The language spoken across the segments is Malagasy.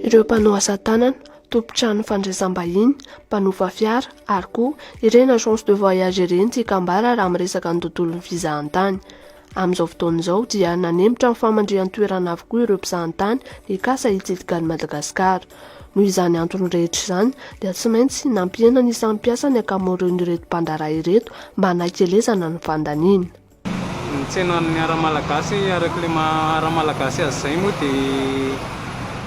Ireo mpanao asa tanana, tompon-trano fandraisam-bahiny, mpanofa fiara ary koa ireny agence de voyage ireny tsy kambara raha miresaka ny tontolon'ny fizahantany. Amin'izao fotoana izao dia nanemitra ny famandrihan-toerana avokoa ireo mpizahantany nikasa hitsidika an'i Madagasikara. Noho izany antony rehetra izany dia tsy maintsy nampihena ny isan'ny mpiasa ny ankamaroan'ireto mpandraharaha ireto mba hanakelezana ny fandaniana. Ny tsenan'ny ara-malagasy araka ilay maha ara-malagasy azy izay moa dia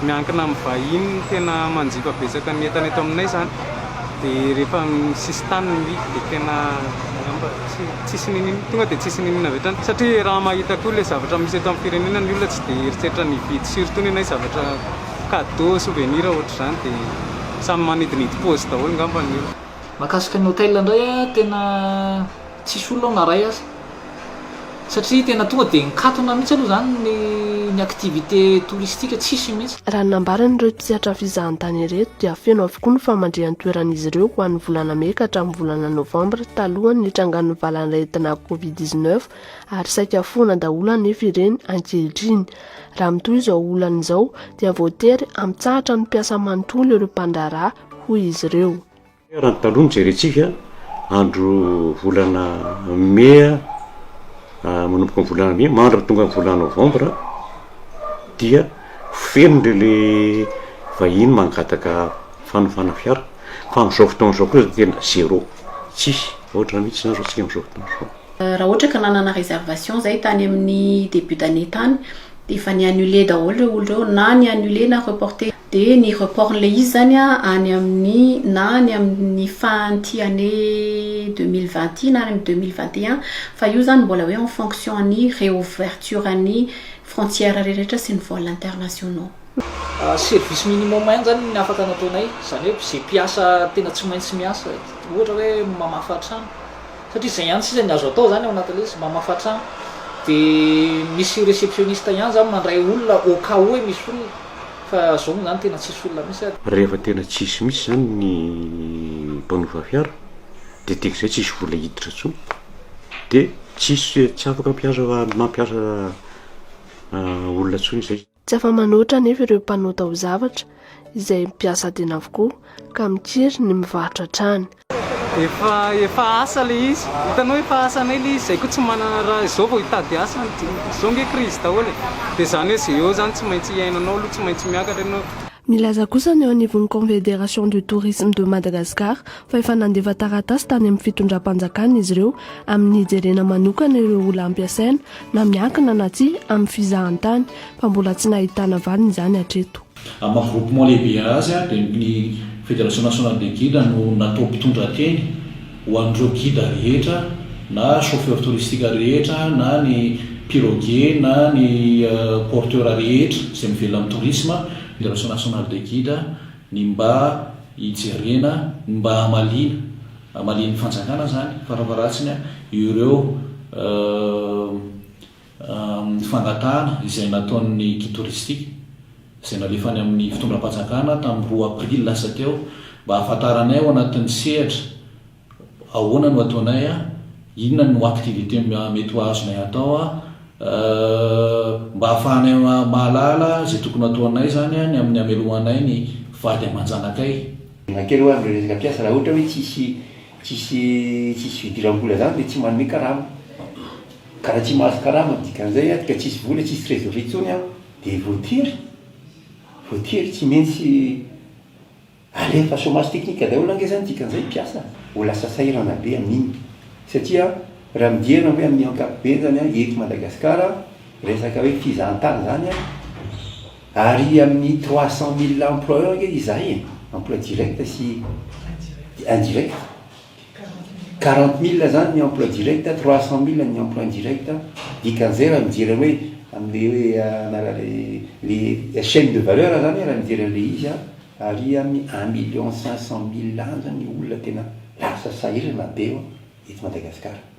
miankina amin'ny vahiny no tena manjifa betsaka ny entana eto aminay izany. Dia rehefa sisintany ny mihidy dia tena angamba tsy tsisy n'inon'inona, tonga dia tsisy n'inon'inona avy hatrany. Satria raha mahita koa ilay zavatra misy eto amin'ny firenena ny olona tsy dia hieritreritra ny hividy surtout ny anay zavatra cadeau, souvenir ohatr'izany dia samy manidinidy paosy daholo angamba ny olona. Mahakasika ny hotel indray tena tsisy olona ao na ray aza satria tena tonga dia nikatona mihitsy aloha izany ny ny activité touristique tsisy mihitsy. Raha ny nambaran'ireo mpisehatra fizahantany ireto dia feno avokoa ny famandrihan-toeran'izy ireo ho an'ny volana mey ka hatramin'ny volana novambra talohan'ny nitrangan'ny valanaretina covid 19 ary saika foana daholo anefa ireny ankehitriny. Raha mitohy izao olana izao dia voatery hampitsahatra ny mpiasa manontolo ireo mpandraharaha hoy izy ireo. Raha ny taloha no jerentsika, andro volana mey manomboka ny volana mey mandra tonga ny volana novambra dia feno le le vahiny mangataka fanofana fiara fa amin'izao fotoana izao kosa dia tena zéro, tsisy ohatra mihitsy zany zao tsika amin'izao fotoana izao. Raha ohatra ka nanana réservation zay tany amin'ny début d'année tany dia efa ni-annuler daholo ireo olona ireo na ni-annuler na reporter. Dia ny report-n'ilay izy izany any amin'ny na any amin'ny fin-n'ity année 2020 ity na any amin'ny 2021 fa io izany mbola hoe en fonction ny réouverture-n'ny frontières rehetra sy ny vols internationaux. Service minimum ihany izany ny afaka nataonay, izany hoe izay mpiasa tena tsy maintsy miasa, ohatra hoe mamafa trano, satria izay ihany sisa ny azo atao izany ao anatin'ilay izy, mamafa trano, dia misy réceptionniste ihany izany mandray olona au cas où hoe misy olona. Fa zao moa zany tena tsisy olona mihitsy ary. Rehefa tena tsisy mihitsy zany ny mpanofa fiara de dik'izay tsisy vola hiditra intsony de tsisy tsy afaka mampiasa mampiasa olona intsony zay. Tsy afa-manoatra anefa ireo mpanao taozavatra izay mpiasa tena avokoa ka mikiry ny mivarotra hatrany. Efa efa asa le izy, hitanao efa asanay le izy, zay koa tsy manana raha izao vao hitady asa, zao nge crise daholo e, de zany hoe ze eo zany tsy maintsy iainanao aloha, tsy maintsy miakatra ianao. Milaza kosa ny eo anivon'ny Confédération du Tourisme de Madagascar fa efa nandefa taratasy tany amin'ny fitondram-panjakana izy ireo amin'ny hijerena manokana ireo olona ampiasaina na miankina na tsia amin'ny fizahantany fa mbola tsy nahitana valiny izany hatreto. Amin'ny maha groupement lehibe azy dia ny Fédération Nationale des Guides no natao mpitondra teny ho an'ireo guide rehetra na chauffeur touristique rehetra na ny piroguier na ny porteur rehetra izay mivelona amin'ny tourisme, Fédération Nationale des Guides, ny mba hijerena ny mba hamaliana, hamalian'ny fanjakana izany farafaharatsiny ireo Ny fangatahana izay nataon'ny guide touristique izay nalefa any amin'ny fitondram-panjakana tamin'ny roa aprily lasa teo mba hahafantaranay ao anatin'ny sehatra ahoana no ataonay, inona no activité mety ho azonay atao mba hahafahanay mahalala izay tokony hataonay izany ny amin'ny hamelohanay ny vady aman-janakay. Na kely hoa amin'ireo resaka mpiasa raha ohatra hoe tsisy tsisy tsisy fidiram-bola zany dia tsy manome karama. Ka raha tsy mahazo karama ny dikan'izay an, ka tsisy vola, tsisy trésorerie intsony an, dia voatery, voatery tsy maintsy alefa chômage technique daholo ange zany dikan'izay mpiasa, ho lasa sahirana be amin'iny. Satria raha mijery hoe amin'ny ankapobeny zany an, eto Madagasikara, resaka hoe fizahantany zany an, ary amin'ny 300 000 emplois eo ange izahay e, emploi direct sy indirect. 40 000 zany ny emploi direct, 300 000 ny emploi indirect, dikan'izay raha mijery hoe amle hoe anarale le chaine de valeur zany raha mijery an'le izy an, ary amin'ny un million 500 000 any zany ny olona tena lasa sahirana be eto Madagasikara.